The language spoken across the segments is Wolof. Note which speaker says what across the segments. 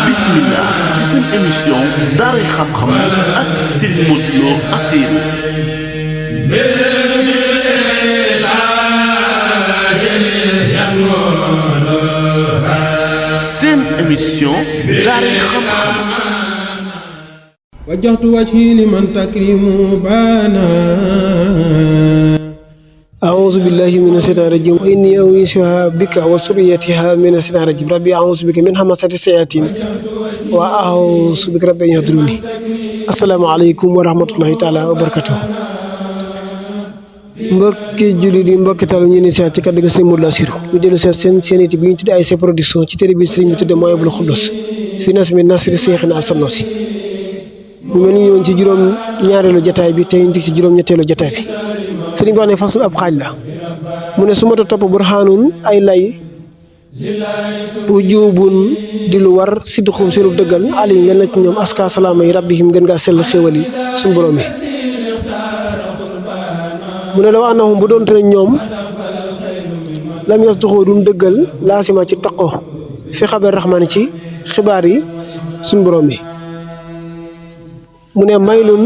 Speaker 1: bismillah ci seen émission daaray xam-xam ak Serigne Modou Lo Assirou seen émission daaray xam-xam
Speaker 2: wajjahtu wajhi liman takrimu bana أعوذ بالله من الشيطان الرجيم وإني أعيذها بك وذريتها من الشيطان الرجيم ربي أعوذ بك من همزات الشياطين وأعوذ بك رب أن يحضرون السلام عليكم ورحمة الله تعالى وبركاته mbokki jullit yi mbokki taal ñu ni seet ci kàddu gi Serigne Modou Lo Assirou ñu dellu seet seen it bi ñu tuddee ASC production ci télé bi Serigne bi tuddee Mawahibou Khoudoss fi nasmi nasri Cheikhina As-Sanusi ñu mel ni ñëwoon ci juróom ñaareelu jotaay bi tey ñu ci juróom ñetteelu jotaay bi sëriñ bi wax ne fasul ab xaaj la mu ne su ma topp burhaanun ay lay wujubun di lu war sidduxum seenu dëggal alim yal na ci ñoom aska salaama yi rabbihim gën ngaa sell xéewal yi suñu borom yi mu ne la wax na bu doon te ñoom lam yasduxoo duñ dëggal laasima ci taqo fi xabar raxmaan ci xibaar yi suñu borom yi mu ne maylun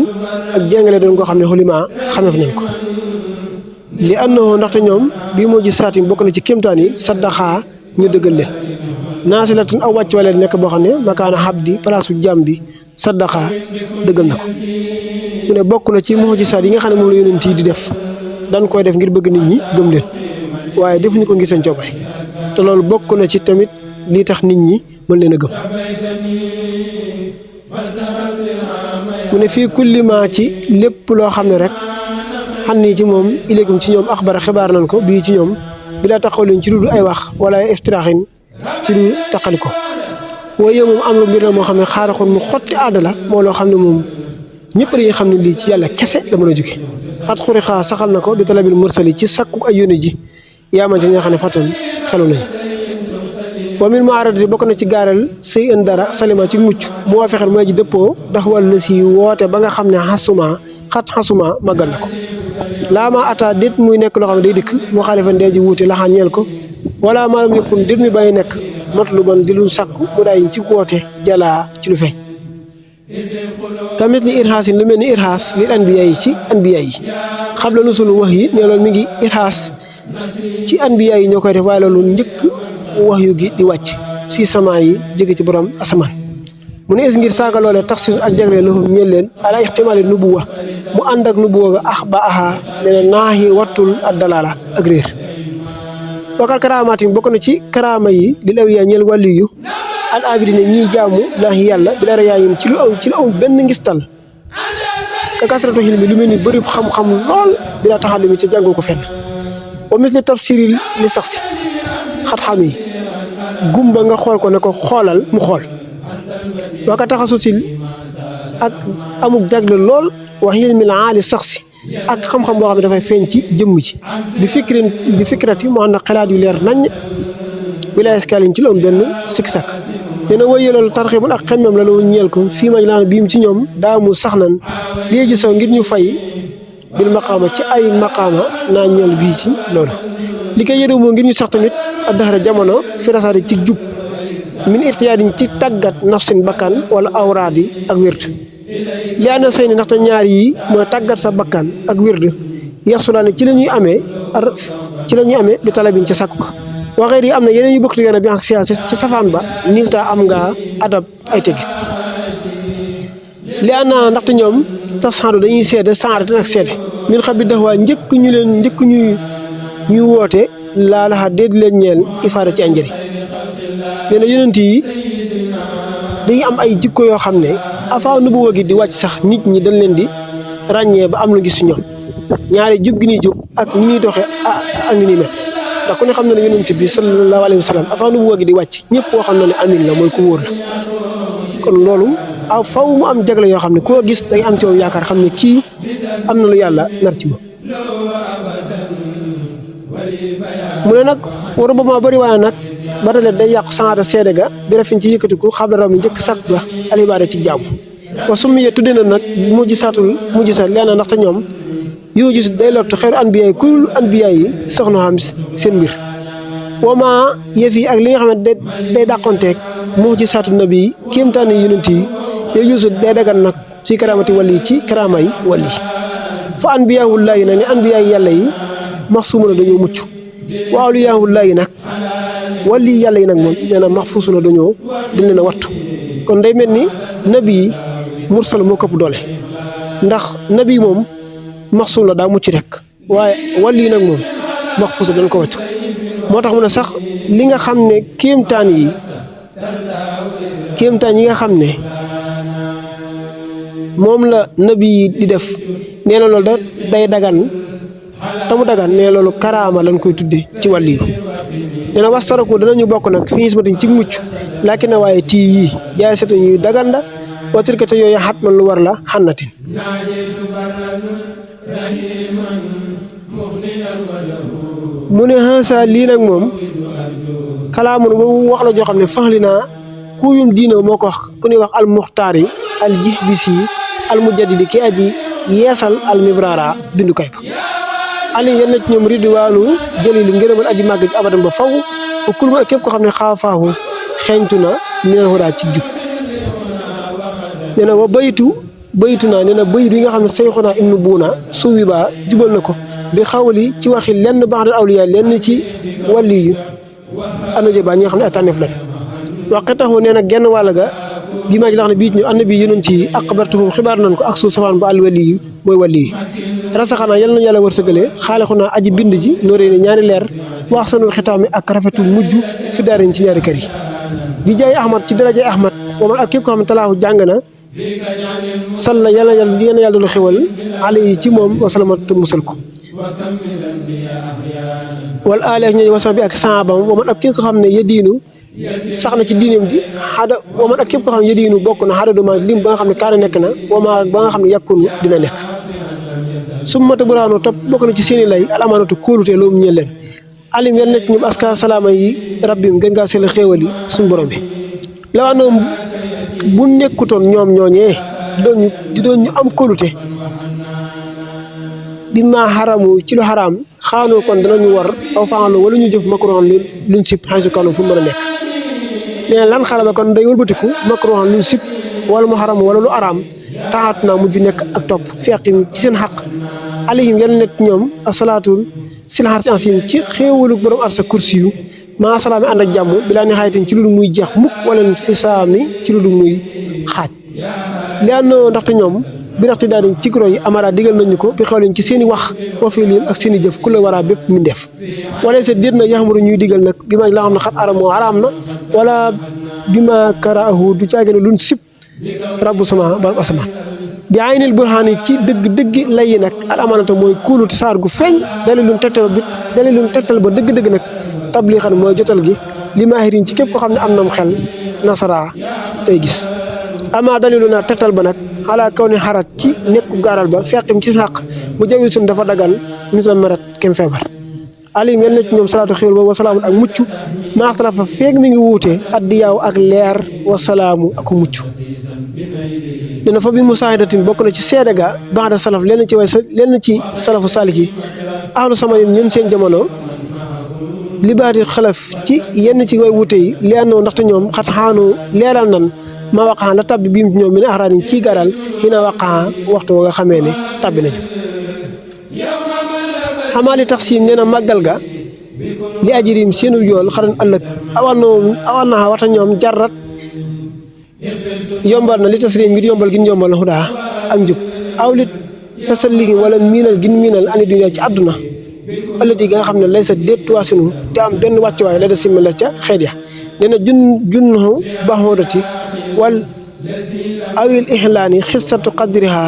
Speaker 2: ak jàngale doon koo xam ne xulima xameef nañ ko li annahu ndaxte ñoom bii moo ji saatim bokk na ci kéemtaan yi saddaxaa ñu dëggal leen naasilatun aw wàcc wala nekk boo xam ne makaana xabdi palaasu jàmm bi saddaxaa dëggal na ko mu ne bokk na ci moo ji saat yi nga xam ne moom la yonent yi di def daan koy def ngir bëgg nit ñi gëm leen waaye defuñu ko ngir seen coobare te loolu bokk na ci tamit lii tax nit ñi mën leen a gëm mu ne fii kulli ma ci lépp loo xam ne rek xam ni ci moom iléegum ci ñoom axbara xibaar nañ ko bii ci ñoom bi laa taxaw leen ci lu dul ay wax wala ay iftiraaxin ci lu taqali ko waaye moom am lu mbir la moo xam ne xaaraxoon mu xotti aada la moo loo xam ne moom ñëpp dañuy xam ne lii ci yàlla kese la mën a jóge xat xuri xaa saxal na ko bi talabil mursali ci sakku ay yónni ji yaaman ci ñi nga xam ne fàttan xelu nañ wa min maarati bokk na ci gaaral sëy ën dara salima ci mucc mu waa fexeel mooy ji dëppoo ndax wàll na si woote ba nga xam ne xasuma màggal na ko laama ata déet muy nekk loo xam ne day dikk moo xaalifa ndee ji wuute laxaan ñeel ko wala maalam yëkkun déet muy bàyyi nekk mat lu bon di lu sàkku mu daayin ci woote jalaa ci lu feeñ tamit li irxaas yi lu mel ni irxaas li anbiya yi ci anbiya yi xam la nu sulu wax yi ne loolu mi ngi irxaas ci anbiya yi ñoo koy def waaye loolu njëkk wax yu gi di wàcc si sama yi jóge ci borom asamaan mu ne is ngir saaga loolee tax si ak jagle lahum ñeel leen ala ixtimaali nubuwa mu ànd ak nubuwa ga ba aha ne na naaxi wattul ak dalaala ak réer wakal karaamaat yi bokk na ci karaama yi lil awliya ñeel wàllu yu al abidina ñiy jaamu laahi yàlla bi dara yaayim ci lu amul benn ngistal ka kasratu xilmi lu mel ni bëri xam-xam lool bi daa taxal mi ca jàngoo ko fenn wa misli tafsiri li sax si xat-xam yi gumba nga xool ko ne ko xoolal mu xool waa ka taxasusil ak amuk jagle lool wax yéen mi la aali sax si ak xam-xam boo xam ne dafay feeñ ci jëmm ci bi fikrati mu ànd ak xalaat yu leer naññ wilaaya skalin ci loolu benn sikk-sakk dina wëye loolu tarxibul ak xemmem la loo ñeel ko fii maj laan biim ci ñoom daamu sax nan lii ji saw ngir ñu fay bil maqaama ci ay maqaama naa ñeel bii ci loolu li koy yëdoo moo ngir ñu sax tamit ak daxara jamono firasaari ci jub min irtiyaadin ci tàggat nafsin bakkan wala awraad yi ak wird li ànd say ni ndaxte ñaar yi mooy tàggat sa bakkan ak wird yaxsulaane ci la ñuy amee bi talabin ci sàkku ko waxeet yi am na yeneen yu bokk yoon bi ak science ci safaan ba nil ta am nga adab ay teggi li ànd naa ndaxte ñoom tax sandu dañuy seede sanrate ak seede min xam bi dax waa njëkk ñuy woote laalaxa déet leen ñeel ifaada ci ay njëriñ nee na yonent yi dañuy am ay jikko yoo xam ne avant nubuwa gi di wàcc sax nit ñi dañ leen di ràññee ba am lu gis ci ñoom ñaari jub gi ñuy jub ak ñi ñuy doxee ak ni ñuy mel ndax ku ne xam na ne yonent bi sallallahu alayhi wa sallam avant nubuwa gi di wàcc ñëpp waxoon na ne amin la mooy ku wóor la kon loolu faw mu am jagle yoo xam ne koo gis day am ci moom yaakaar xam ne kii am na lu yàlla nar ci moom mu ne nag waru ba ma bëri waaye nag ba tale day yàqu sanada seede ga bi rafin ci yëkkatiku xam la raw mi njëkk sàkk ga alibaada ci jaamu wa summiya tudde na nag mujjisaat leen na ndaxte ñoom yoo gis day lottu xeeru anbiya yi kul anbiya yi soxna xam seen mbir wama yëf yi ak li nga xam ne day dàqonteeg mujjisaatu nabi yi kéemtaani yonent yi yooyu yuusu day dagan nag ci karaamati wàlli ci karaama yi wàlli fa anbiyaawullaahi nag ne anbiya yi yàlla yi maxsuuma na dañoo mucc wa awliyaawullaahi nag wàlli yàlla yi nag moom nee na maxfuusu na dañ leen a wattu kon day mel ni nabi yi mursal moo këpp doole ndax nabi moom maxsuum la daa mucc rek waaye wàlli yi nag moom maxfuusu dañ ko wattu moo tax mu ne sax li nga xam ne kéemtaan yi nga xam ne moom la nabi yi di def nee na loolu day dagan tamu dagan nee loolu karaama lañ koy tudde ci wàll yi nee na wastaraku danañu bokk nag fi ismatin ci mucc laakin na waaye tii yii jaay setu ñuy daganda wa tilkate yooyu xat man lu war la xannatin mu ne xansa lii nag moom kalaamun boobu wax la joo xam ne faxli naa kuyum diina moo ko wax ku ñuy wax al muxtaar yi al jihbisi al mujaddidi ki aji yeesal al mibrara bindukaay ba ali yenn ci ñoom ridwaanu jëlili ngërëmal aji màgg ji abadan ba faw ba kulma képp ko xam ne xaafaahu xeeñtu na mineen hudaa ci jub nee na wa baytu naa nee na bayit yi nga xam ne sayxuna ibnu buuna suubi ba jubal na ko bi xawli ci waxi lenn baax dal awliya lenn ci wàlli yu anojo ba ñi nga xam ne ay tànneef lañ waxe taxu nee na genn wàll ga bi maa ji lax ne bii ñu annabi yonent yi aqbartuhum xibaar nañ ko ak suuf safaan ba al wali yi mooy wàlli yi rasaxanaa yal na yàlla wërsëgale xaalixu naa aji bind ji nooree ne ñaari leer wax sanul xitaami ak rafetu mujj fi daariñ ci ñaari kër yi bi jaay ahmad ci darajay ahmad waman ak képp ko xam ne talaahu jàng na salla yal na yàlla doolu xewal ale yi ci moom wasalamatu musal ko wal aaleeg ñooñu wasan bi ak saabam waman ak képp ko xam ne yediinu sax na ci diineem di xada waman ak képp ko xam ne yediinu bokk na xada duma lim ba nga xam ne kaana nekk na wama ba nga xam ne yàkkunu dina nekk summata buraano topp bokk na ci seeni lay al amaanatu kóolute loolu ñeel leen alim yal na ci ñoom aska salaama yi rabbim gën ngaa seel xéewal yi suñu borom bi la anoom bu nekkutoon ñoom ñooñee di doon ñu am kóolute bi ma xaramu ci lu xaraam xaanoo kon danañu war aw faalo wala ñu jëf makruhan luñ sib xaysu kanu fu mën a nekk nee na lan xaraba kon day wëlbatiku makruhan luñ sib wala mu xaram wala lu araam taxaat naa mujj nekk ak topp feqim ci seen xaq alayhim yal nekk ñoom asalaatul sil xar si asim ci xéewalu borom arsa kursi yu maa salaami ànd ak jàmm bilaa ni xayitin ci lu dul muy jeex mukk wala fi saami ci lu dul muy xaaj li àndoo ndaxte ñoom bi ndaxte daal ci kuro yi amara digal nañu ko bi xewleñ ci seen i wax wa fii liim ak seen i jëf ku la waraa bépp mi def wala sa déet na yaxamaru ñuy digal nag bi ma la xam ne xat aramoo araam na wala bi ma karaahu du caagene luñ sib rabbu sama borom asamaan bi aynil burhaani ci dëgg lay yi nag al amaanata mooy kuulut saar gu feeñ dalilun tegtal ba dëgg-dëgg nag tabliixan mooy jotal gi li maahirin ci képp ko xam ne am nam xel nasara tey gis ama dalilu naa tegtal ba nag ala kaw ni xarat ci nekku gaaral ba feqim ci xaq mu jawi sun dafa dagan mis la marat kem feebar alim yal na ci ñoom salaatu xéwal boobu wasalaamu ak mucc maaxtalafa feeg mi ngi wuute addi yaaw ak leer wasalaamu ak mucc dina fa bi musaahidatin bokk na ci seede ga ba'da salaf lenn ci salafu saalih yi ahlu sama ñun seen jamono libaati xalaf ci yenn ci way wuute yi li àndoo ndaxte ñoom xat xaanu leeral nan ma waqaan la tabbi biim ñoom mi ne axraanin ci garal xina waqaan waxtu wa nga xamee ne tabbi nañu xamaali tax siim nee na màggal ga li ajirim seenu yool xaran ëllëg awan na wata ñoom jarrat yombal na li tasrim ngir yombal gin yombal na xudaa ak njub aw li tasal ligi wala miinal gin miinal ani dunya ci àdduna ëllëg yi nga xam ne lay sa déet waasinu te am benn wàccuwaay la da simmi la ca xeet ya nee na junnu baxoodati wal awil ihlaani xissatu qadriha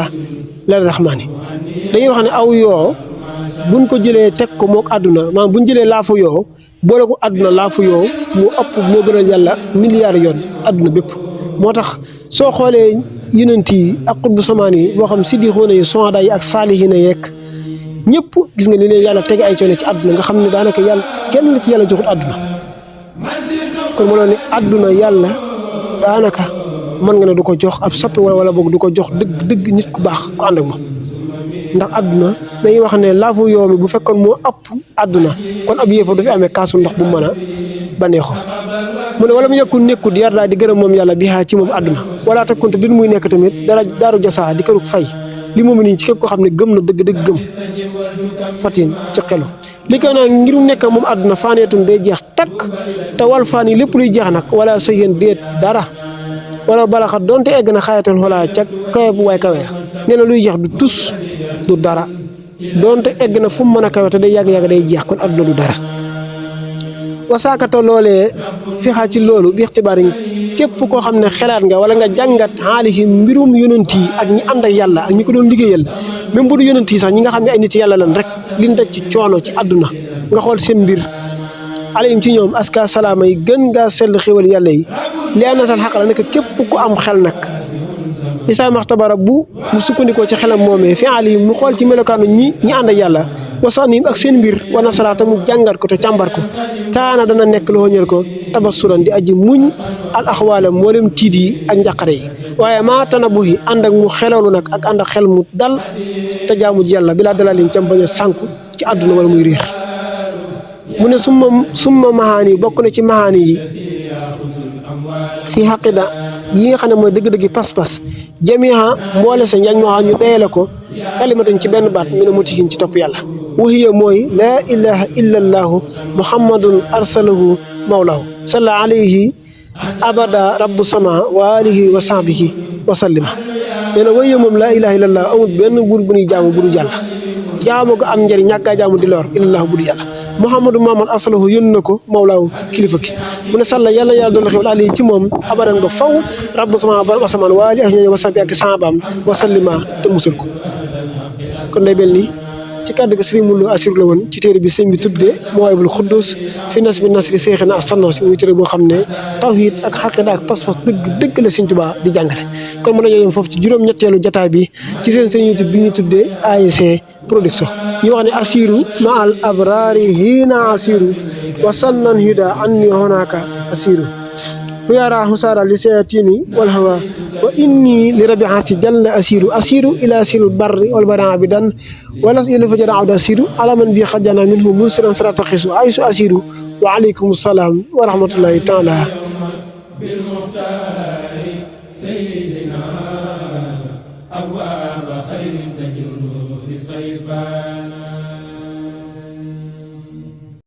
Speaker 2: la rahmaani dañuy wax ne aw yoo buñ ko jëlee teg ko mook àdduna maanaam buñ jëlee laafu yoo boole ko àdduna laafu yoo moo ëpp moo gënal yàlla milliards yoon àdduna bépp moo tax soo xoolee yonent yi ak xutbu samaan yi moo xam siddiqoona yi sohada yi ak saalihiina yeeg ñëpp gis nga ni leen yàlla tege ay coono ci àdduna nga xam ne daanaka yàlla kenn la ci yàlla joxut àdduna kon ma loon ne àdduna yàlla daanaka mën nga ne du ko jox ab soppi wala boog du ko jox dëgg nit ku baax ku ànd ak moom ndax àdduna dañuy wax ne laafu yoo mi bu fekkoon moo ëpp àdduna kon ab yéefar du fi amee kaasu ndox bu mën a baneexoo mu ne wala mu yëkkul nekkut yar daa di gërëm moom yàlla bi xaa ci moom àdduna wala te konte din muy nekk tamit dara daaru jasaa di këru fay li moom nii ci képp koo xam ne gëm na dëgg gëm fatin ci xelu li ko naa ngir nekk moom àdduna faaneetun day jeex takk te wal faan yi lépp luy jeex nag wala so yéen déet dara wala balaxat donte egg na xayatal xolaa ca kawe bu waay kawe nee na luy jeex du tus du dara donte egg na fu mu mën a kawe te day yàgg-yàgg day jeex kon àdduna du dara wasaakata loolee fi xaa ci loolu bi ixtibaar yi képp koo xam ne xelaat nga wala nga jàngat xaalihi mbirum yonent yi ak ñi ànd ak yàlla ak ñi ko doon liggéeyal même bu du yonent yi sax ñi nga xam ne ay nit yàlla lan rek liñ daj ci coono ci àdduna nga xool seen mbir alayhim ci ñoom aska salaama yi gën ngaa sell xéwal yàlla yi li anasal xaq la nekk képp ku am xel nag isaa maxtabara bu mu sukkandikoo ci xelam moomee fi alayhim mu xool ci melokaanu ñi ànd ak yàlla wasanim ak seen mbir wa nasaraata mu jàngat ko te càmbar ko kaana dana nekk loo ñël ko tabassuran di aji muñ al axwaala mboolem tiit yi ak njàqare yi waaye maa tanabu yi ànd ak mu xelalu nag ak ànd ak xel mu dal te jaamu ji yàlla bilaa dalalin cam bañ a sànku ci àdduna wala muy réer mu ne summa mahaani bokk na ci mahaani yi si xaqida yi nga xam ne mooy dëgg-dëggi pas-pas jamiha mboole sa njañ moo xam ñu dayale ko kalimatan ci benn baat mi ne mutihin ci topp yàlla wahiya mooy laa ilaha illa allaahu muhammadun arsalahu mawlahu salla alayhi abada rabbu sama wa alihi wa sahbihi wa sallima nee na wahiya moom laa ilaha illa allah amul benn buur bu ñuy jaamu bu du jàlla jaamu ko am njëriñ ñàkkaa jaamu di lor illallahu bu du yàlla muhammadu muhammad arsalahu yónn na ko mawlaahu kilifa ki mu ne sàlla yàlla yàlla doon la xewal ali ci moom abadan nga faw rabbu sama borom asamaan wa alihi ak ñooñu wa sahbihi ak sahabaam wa sallima te musul ko kon day mel ni ci kàddu gi Sëriñ Moulou Assirou la woon ci téere bi sëñ bi tuddee Mawaahibul Quddus fi nasbi nasri Seexina as-Sanusi muy téere boo xam ne tawhiid ak xaqiida ak pas-pas dëgg la Sëñ Tuubaa di jàngale kon mën nañoo yem foofu ci juróom-ñetteelu jataay bi ci seen YouTube bi ñu tuddee ASC Production ñu wax ne Assirou ma al abrari hiina Assirou wa sannan hida anni honaka Assirou ويرى حسارا لسياتيني والهوى وإني لربيعاتي جل أسير إلى سير البر والبر عابدا ولسئل فجر عود أسير على من بي خجنا منه منسرا سرى تخيس عيس أسير وعليكم السلام ورحمة الله تعالى